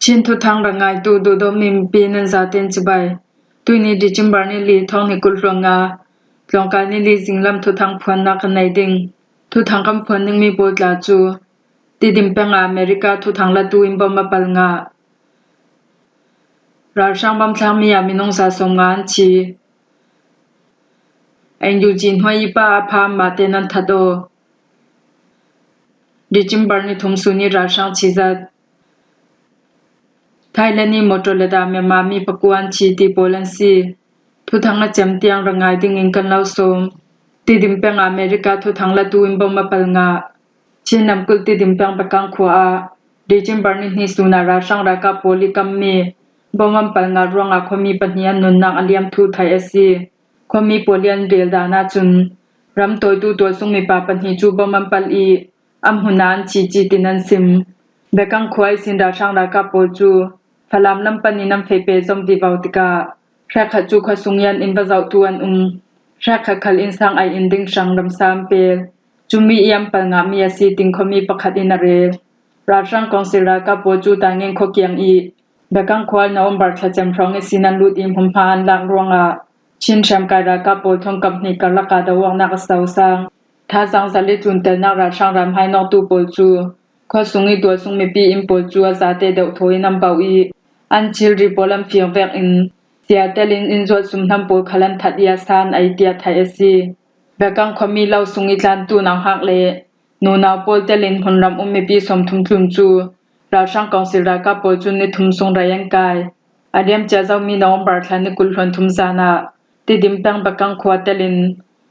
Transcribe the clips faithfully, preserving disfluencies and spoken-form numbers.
Chin thuthang ra ngaitu duhdaw mipi nan zaten cibai. Tuini December ni li thawng ni kul hluan nga, tlawngkai ni li zinglam thuthang phuannak kan nei ding. Thuthang kan phuan dingmi pawl tla cu Tidim peng ah America thuthang latu in bom a pal ngah. Ralhrang bom thlakmi ah minung za sawm nga an thi. N U G hnuai i pa a pha mahte nan that aw. December ni thum sun i ralhrang chizat. Thailand i motor le dah Myanmar mi pakua an thi ti pawl an si. Thuthang a cem tiang ra ngai dingin kan lo sawm. Tidim peng ah America thuthang latu in bom a pal ngah. Chin namkulh Tidim peng Bekang khua ah December ni hnih sun ah ralhrang ralkap pawl i kammi bom an pal ngah ruangah khuami pahnih an nunnak a liam thu theih a si. Khuami pawl i an rel dan ahcun ram tawitu tualsung mipa pahnih cu bom an pal i an hmun ah an thi ci tin an sim. Bekang khua ihsin ralhrang ralkap pawl cu Falam lam pan in an feh pehzom vivo tikah hrekkhat cu khuasung i an in va zohtu an um. Hrekkhat khal innsang ai in ding hrang ramsa an pel. Cumi i an pal ngahmi a si, tin khuami pakhat in a rel. Ralhrang kawngsil ralkap pawl cu Taingen khua kiang i Bekang khua November thla cem hrawng ihsin an lut i hmunhma an lak ruangah Chin hriamkai ralkap pawl thongkam hnih karlak ah do awknak a sosang. Thazaang zali tluntelnak ralhrang ral hmainawktu pawl cu khuasung i tualsung mipi inn pawl cu a zate deuh thaw in an bauh i an thilri pawl an fiang vekin sia telin inn zuat sumhnam pawl khal an that i a sa an ei tiah theih a si. Bekang khuami lo sung i tlantu nauhak le nunau pawl telin hmunram um mipi sawmthum tlun cu ralhrang kawngsil ralkap pawl cun ni thum sung rei an kai. A liamcia zomi November thla ni kul hluan thum zan ah Tidim peng Bekang khua telin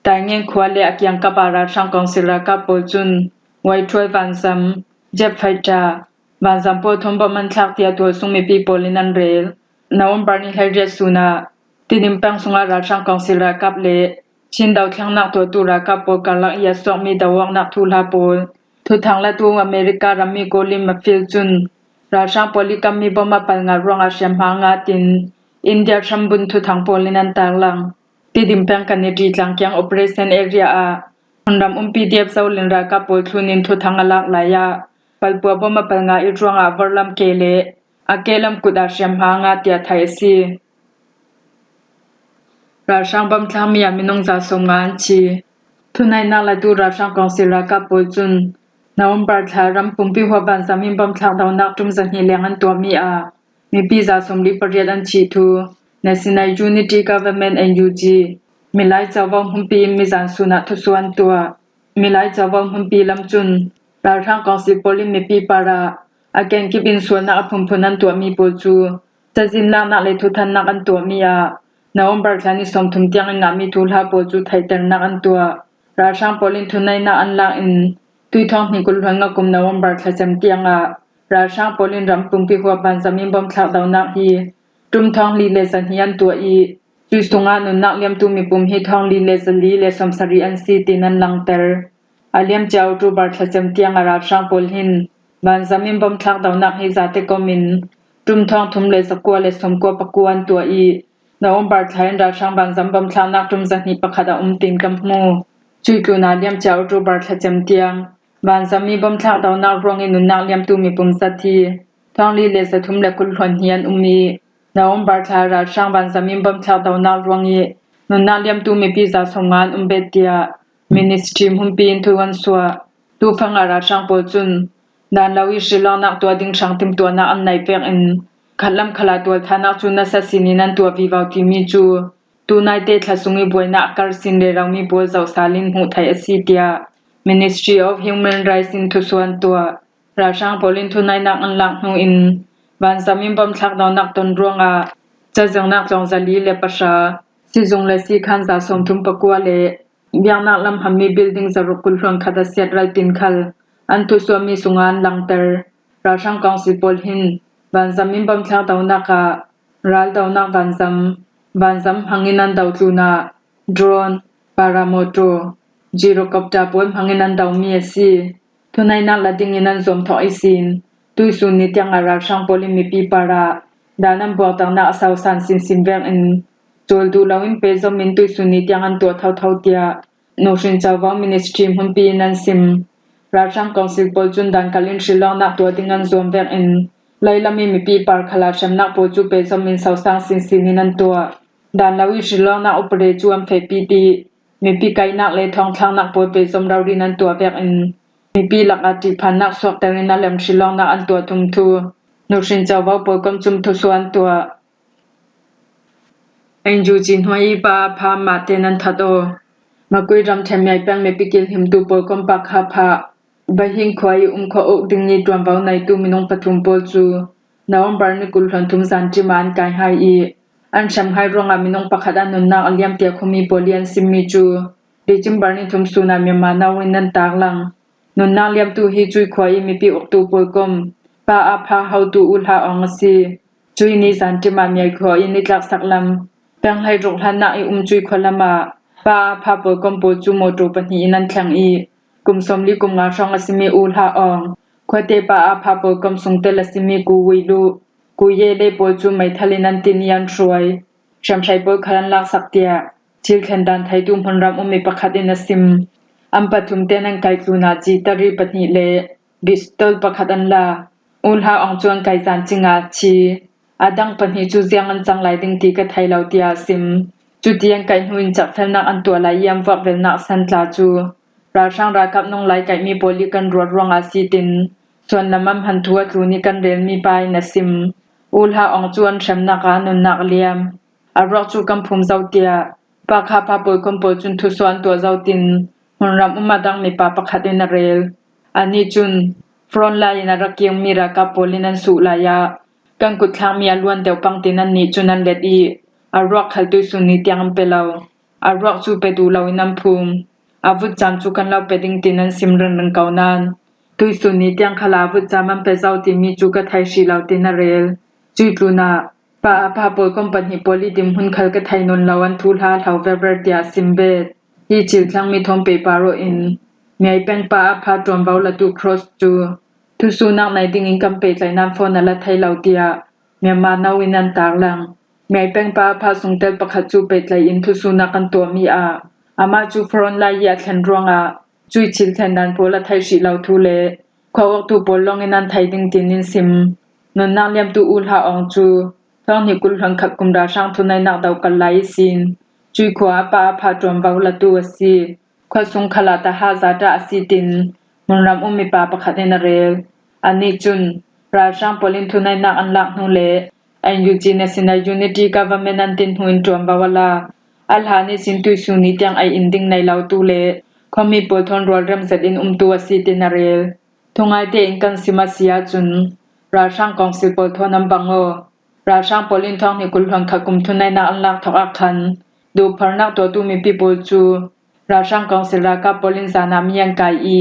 Taingen khua le a kiangkap ah ralhrang kawngsil ralkap pawl cun Waithual vanzam, jet fighter, vanzam pawl thawm bom an thlak tiah tualsung mipi pawl in an rel. November ni hleiriat sun ah Tidim peng sungah ralhrang kawngsil ralkap le Chin dothlennak tuahtu ralkap pawl karlak i a suakmi do awknak thuhla pawl thuthang latu America rammi Colin Maffield cun ralhrang pawl i kammi bom a pal ngah ruangah hriamhma a ngah tin India hrambun thuthang pawl in an tarlang. Tidim peng Kaniti tlang kiang operation area ah hmunram um P D F Zoland ralkap pawl thlun in thuthang a lak lai ah palpua bom a pal ngah i ruangah vorlam ke le a kehlam kut ah hriamhma a ngah tiah theih a si. Ralhrang bom thlakmi ah minung za sawm nga an thi. Thunaihnak latu ralhrang kawngsil ralkap pawl cun November thla ram pumpi huap vanzam in bom thlak donak ṭum zahnih leng an tuahmi ah mipi za sawmli pariat an thih thu National Unity Government, N U G, Milai Covo hmunpi in mizan sun ah thusuah an tuah. Milai Covo hmunpi lam cun ralhrang kawngsil pawl in mipi parah a kenkip in sualnak a phunphun an tuahmi pawl cu cazin laknak le thuthannak an tuahmi ah November thla ni sawmthum tiang in ngahmi thuhla pawl cu theihternak an tuah. Ralhrang pawl in thunaihnak an lak in tuithawng hnih kul hluan nga kum November thla cem tiang ah ralhrang pawl in ram pumpi huap vanzam in bom thlak donak hi ṭum thawng li le zahnih an tuah i, cui sungah nunnak liamtu mipum hi thawng li le zali le sawmsarih an si, tin an langter. A liamcia October thla cem tiang ah ralhrang pawl hin vanzam in bom thlak donak hi zate kom in ṭum thawng thum le zakua le sawmkua pakua an tuah i, November thla in ralhrang vanzam bom thlaknak ṭum zahnih pakhat a um, tin kan hmu. Cui tlun ah liamcia October thla cem tiang vanzam i bom thlak donak ruang i nunnak liamtu mipum zat hi thawng li le zathum le kul hluan hnih an um i, November thla ralhrang vanzam in bom thlak donak ruang i nunnak liamtu mipi za sawm nga an um bet, tiah ministry hmunpi in thu an suah. Tufang ah ralhrang pawl cun dan lo i hrilawknak tuah ding hrang timtuahnak an neih vekin khatlam khal ah tualthanak cu nasa sin in an tuah vivo timi cu tunaite thla sung i buainak a kar sin reromi pawl zoh sal in hmuh theih a si, tiah Ministry of Human Rights in thusuah an tuah. Ralhrang pawl in thunaihnak an lak hnu in vanzam in bom thlak donak ton ruangah cazirnak tlawng zali le pahra, sizung le sikhan za sawmthum pakua le biaknak lam hammi building zaruk kul hluan khat a siat raltin khal an thusuahmi sungah an langter. Ralhrang kawngsil pawl hin vanzam in bom thlak donak ah ral donak vanzam, vanzam hmangin an do tlunah drone, paramotor, gyrocopter pawl hmangin an domi a si. Thunaihnak la dingin an zuam thawk ihsin tuisun ni tiangah ralhrang pawl in mipi parah dan an buakternak a sausan sinsin vekin cawl duh loin pehzom in tuisun ni tiang an tuah thotho, tiah Nuhrin Cauvo Ministry hmunpi in an sim. Ralhrang kawngsil pawl cun dan kal in hrilawknak tuah ding an zuam vekin Lailam i mipi par khalah hremnak pawl cu pehzom in sosang sinsin in an tuah. Dan lo i hrilawknak upare cu an fehpi ti, mipi kaihnak le thawngthlaknak pawl pehzom rori in an tuah vekin mipi lakah ṭihphannak suakter in a lem hrilawknak an tuah thum thu, nuhrin covo pawl kom cum thusuah an tuah. N U G hnuai i Pa A Pha mah tein an that aw. Makui ramṭhen Miai peng mipi kilhimtu pawl kom Pa Kha Pha, Bahing khua i um khawh awk ding i ṭuanvo neitu minung pathum pawl cu November ni kul hluan thum zan ṭim ah an kai hai i, an hrem hai ruangah minung pakhat a nunnak a liam tiah khuami pawl i an simmi cu December ni thum sun ah Myanmar no in an taklang. Nunnak liamtu hi Cui khua i mipi uktu pawl kom Pa A Pha hotu U Hla Awng a si. Cui ni zan ṭim ah Miai khua in i tlaksak lam peng hleiruk hlannak i um Cui khua lam ah Pa A Pha pawl kom pawl cu mawṭaw pahnih in an thleng i, kum sawmli kum nga hrawng a simi U Hla Awng, khuate Pa A Pha pawl kom sungtel a simi Ku Wui Lu, Ku Ye Le pawl cu meithal in an tin i an hruai. Hriamhrei pawl khal an laksak tiah thil thlen dan theitu hmunram um mi pakhat in a sim. An pathum tein an kaih tlun ah citari pahnih le pistol pakhat an la. U Hla Awng cu an kaih zan cing ah a thi. A dang pahnih cu ziang an cang lai ding ti ka thei lo, tiah a sim. Cuti an kaih hnu in cakfelnak an tuah lai i an vuakvelnak san tla cu ralhrang ralkap nung lai kaihmi pawl i kan ruat ruangah a si tin, suan lam an hman thu a tlun i kan relmi pa in a sim. U Hla Awng cu an hremnak ah a nunnak a liam. A ruak cu kan phum zo, tiah Pa Kha Pha pawl kom pawl cun thusuah an tuah zo tin, hmunram um a dang mipa pakhat in a rel. Anih cun front line in a rak kingmi ralkap pawl in an suh lai ah kan kutthlakmi a luan deuh pang tin annih cun an let i, a ruak khal tuihsun ni tiang an pe lo. A ruak cu pe duh lo in an phum. A vutcam cu kan lo pe ding tin an sim ringring ko nain, tuihsun ni tiang khal ah a vutcam an pe zo timi cu ka thei hrih lo tin a rel. Cui tlun ah Pa A Pha pawl kom pahnih pawl i dinhmun khal ka thei nawn lo, an thuhla hlo verver, tiah a sim bet. Hi thil thlengmi thawn pehpar aw in Miai peng Pa A Pha ṭuanvo latu Cross cu thusuhnak nei dingin kan pehtlaih nain phone a la thei lo, tiah Myanmar no in an taklang. Miai peng Pa A Pha sungtel pakhat cu pehtlaih in thusuhnak kan tuahmi ah amah cu front line i a thlen ruangah cui thil thlen dan pawl a thei hrih lo thu le khuaawktu pawl lawng in an thei ding tin in sim. Nunnak liamtu U Hla Awng cu thawng hnih kul hluan khat kum ralhrang thuneihnak dohkal lai ihsin Cui khua ah Pa A Pha ṭuanvo latu a si. Khuasung khal ah tahah zaṭah a si tin hmunram um mipa pakhat in a rel. Anih cun ralhrang pawl in thuneihnak an lak hnu le N U G National Unity Government an tin hnu in ṭuanvo a la. A hlan ihsin tuihsun ni tiang ei in ding nei lotu le khuami pawl thawn rualrem zet in umtu a si tin a rel. Thungai tein kan sim a si ahcun ralhrang kawngsil pawl thawn an bang aw. Ralhrang pawl in thawng hnih kul hluan khat kum thuneihnak an lak thawk ah khan duhpharnak tuahtu mipi pawl cu ralhrang kawngsil ralkap pawl in zan ah mi an kai i,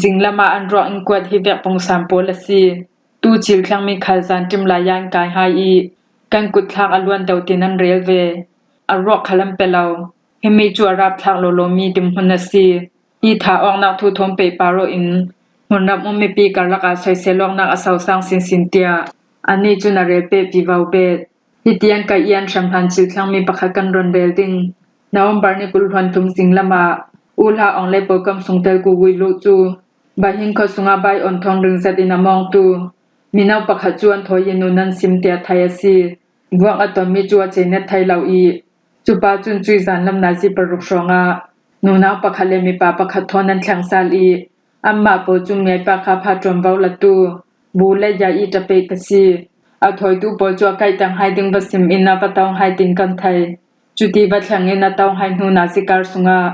zinglam ah an ruak in kuat hi vek pungsan pawl a si. Tu thil thlengmi khal zan ṭim lai ah an kai hai i, kan kutthlak a luan deuh tin an rel ve. A ruak khal an pe lo. Himi cu a rapthlak lawlawmi dinhmun a si. Hi thah awknak thu thawn pehpar aw in hmunram um mipi karlak ah soisel awknak a sosang sinsin, tiah anih cun a rel peh vivo bet. Hiti an kaih i an hrem hlan thil thlengmi pakhat kan ron rel ding. November ni kul hluan thum zinglam ah U Hla Awng le pawl kom sungtel Ku Wui Lu cu Bahing khuasung ah bai on thawng ring zet in a mawngtu mino pakhat cu an thawi i nun an sim, tiah thei a si. Vuak a tonmi cu a ceinet thei lo i, cupa cun cui zan lam nazi paruk hrawngah nunau pakhat le mipa pakhat thawn an thleng sal i, anmah pawl cu Miai Pa Kha Pha ṭuanvo latu Bu Le Ya i ṭapek a si. A thawitu pawl cu a kaih teng hai ding va sim in a va tong hai tin kan thei. Cuti va thleng in a tong hai hnu nazi kar sungah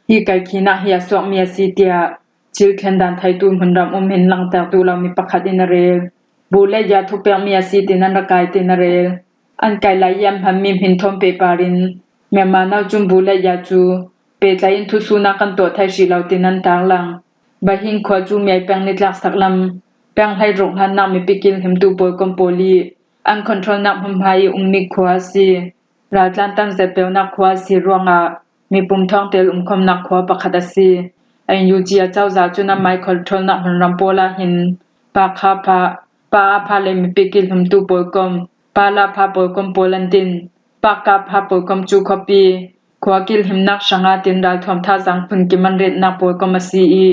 hi kaihkhihnak hi a suakmi a si, tiah thil thlen dan theitu hmunram um hin langter duh lomi pakhat in a rel. Bu Le Ya thupekmi a si tin an rak kai tin a rel. An kai lai i an hmanmi hmin thawn pehpar in Myanmar no cun Bu Le Ya cu pehtlaih in thusuhnak kan tuah thei hrih lo tin an taklang. Bahing khua cu Miai peng nitlak sak lam peng hleiruk hlannak mipi kilhimtu pawl kom pawl i an controlnak hmunhma i ummi khua a si. Raltlan tam zet peunak khua a si ruangah mipum thawngtel umkhawmnak khua pakhat a si. N U G a cozah cun anmai controlnak hmunram pawl ah hin Pa Kha Pha, Pa A Pha le mipi kilhimtu pawl kom, Pa La Pha pawl kom pawl an din. Pa Ka Pha pawl kom cu khuapi khua kilhimnak hrangah tin ralthuam thazaang phun kim an retnak pawl kom a si i,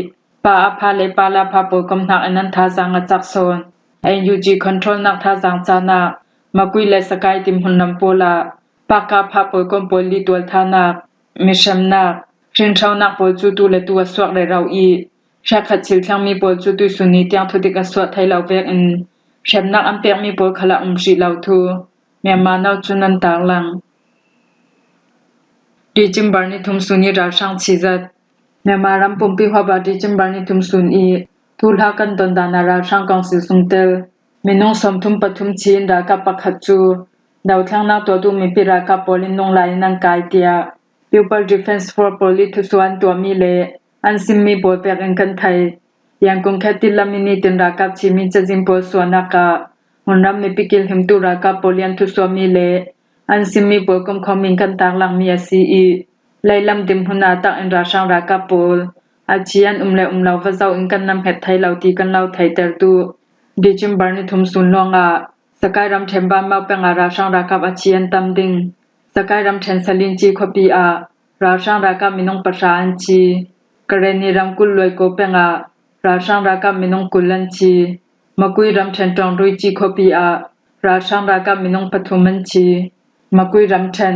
Pa A Pha le Pa La Pha pawl kom hnakin an thazaang a cak sawn. N U G control-nak thazaang caan ah Makui le Sakai timhmun ram pawl ah pakka phah pawl kom pawl li tualthanak, mihremnak, hrinhronak pawl cu tu le tu a suak rero i hrekkhat thil thlengmi pawl cu tuisun ni tiang thudik a suah thei lo vekin hremnak an pekmi pawl khal ah um hrih lo thu Myanmar no cun an tarlang. December ni thum sun i ralhrang chizat. Myanmar ram pumpi huap ah December ni thum sun i thuhla kan don dan ah ralhrang kawngsil sungtel minung sawmthum pathum chi in ralkap pakhat cu dothlennak tuahtu mipi ralkap pawl in nung lai in an kai, tiah People Defence Force pawl i thusuah an tuahmi le an simmi pawl pek in kan thei. Yangon khetin lam i nitin ralkap chimi cazin pawl suahnak ah hmunram mipi kilhimtu ralkap pawl i an thusuahmi le an simmi pawl komkhawm in kan taklangmi a si i, leilam dinhmun ah tak in ralhrang ralkap pawl a thi an um le um lo va zoh in kan namhet thei lo ti kan lo theitertu December ni thum sun lawng ah Sakai ramṭhen Banmau peng ah ralhrang ralkap a thi an tam ding. Sakai ramṭhen Salinci khuapi ah ralhrang ralkap minung pahra an thi. Karenni ramkulh Luaiko peng ah ralhrang ralkap minung kul an thi. Makui ramṭhen Ṭawngruici khuapi ah ralhrang ralkap minung pathum an thi. Makui ramṭhen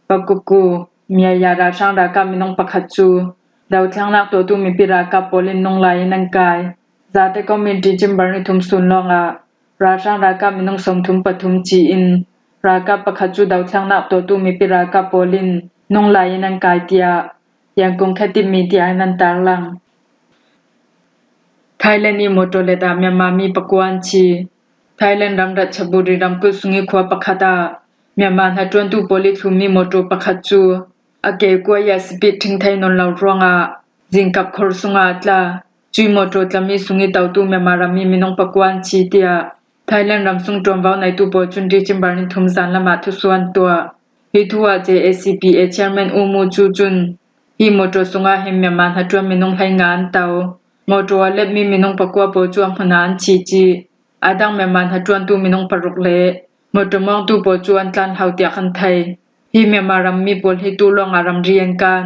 Pakuku Miaya ralhrang ralkap minung pakhat cu dothlennak tuahtu mipi ralkap pawl in nung lai in an kai. Zate kom in December ni thum sun lawng ah ralhrang ralkap minung sawmthum pathum ci in ralkap pakhat cu dothlennak tuahtu mipi ralkap pawl in nung lai in an kai, tiah Yangon khetin media in an tarlang. Thailand i motor let ah Myanmar mi pakua an thi. Thailand ram Ratchaburi ramkulh sung i khua pakhat ah Myanmar hnaṭuantu pawl i thlummi motor pakhat cu a ke kua i a speed ṭhing thei nawn lo ruangah zingkap khor sungah a tla. Cui motor tlami sung i totu Myanmar rammi minung pakua an thi, tiah Thailand ram sung ṭuanvo neitu pawl cun December ni thum zan lam ah thusuah an tuah. Hi thu ah J A C P A chairman U Mu Cu cun hi motor sungah hin Myanmar hnaṭuan minung hleinga an to. Motor a letmi minung pakua pawl cu a hmun ah an thi ci. A dang Myanmar hnaṭuantu minung paruk le motor mawngtu pawl cu an tlan hau tiah kan thei. Hi Myanmar rammi pawl hi tu lawngah ramri an kan.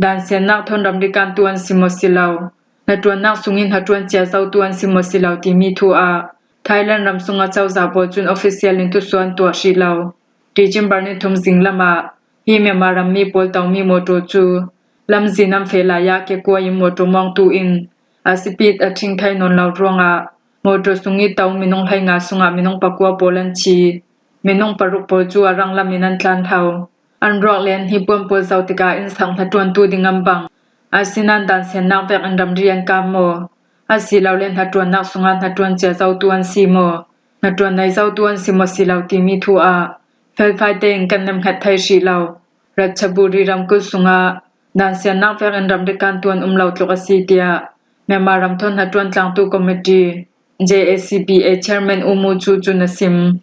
Dansiannak thawn ramri kantu an si maw si lo, hnaṭuannak sungin hnaṭuan cia zotu an si maw si lo timi thu ah Thailand ram sung acozah pawl cun official in thusuah an tuah hrih lo. December ni thum zinglam ah hi Myanmar rammi pawl tomi motor cu lamzin an feh lai ah kekua in motor mawngtu in a speed a ṭhing thei nawn lo ruangah motor sung i to minung hleinga sungah minung pakua pawl an thi. Minung paruk pawl cu a ranglam in an tlan hau. An ruak le an hnipuan pawl zoh tikah innsak hnaṭuantu ding an bang. Asinain dansiannak vek in ramri an kan maw? Asilole hnaṭuannak sungah hnaṭuan cia zotu an si maw? Hnaṭuan nei zotu an si maw si lo timi thu ah felfai tein kan nemhnget thei hrih lo. Ratchaburi ramkulh sungah dansiannak vek in ramri kantu an um lo tluk a si, tiah Myanmar ram thawn hnaṭuan tlangtu committee J A C P A chairman U Mu Cu cun a sim.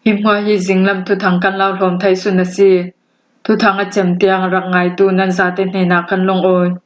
Hi hmuah hi zinglam thuthang kan lo hlawm thei sun a si. Thuthang a cem tiang rak ngaitu nan zate hnenah kan lungawi.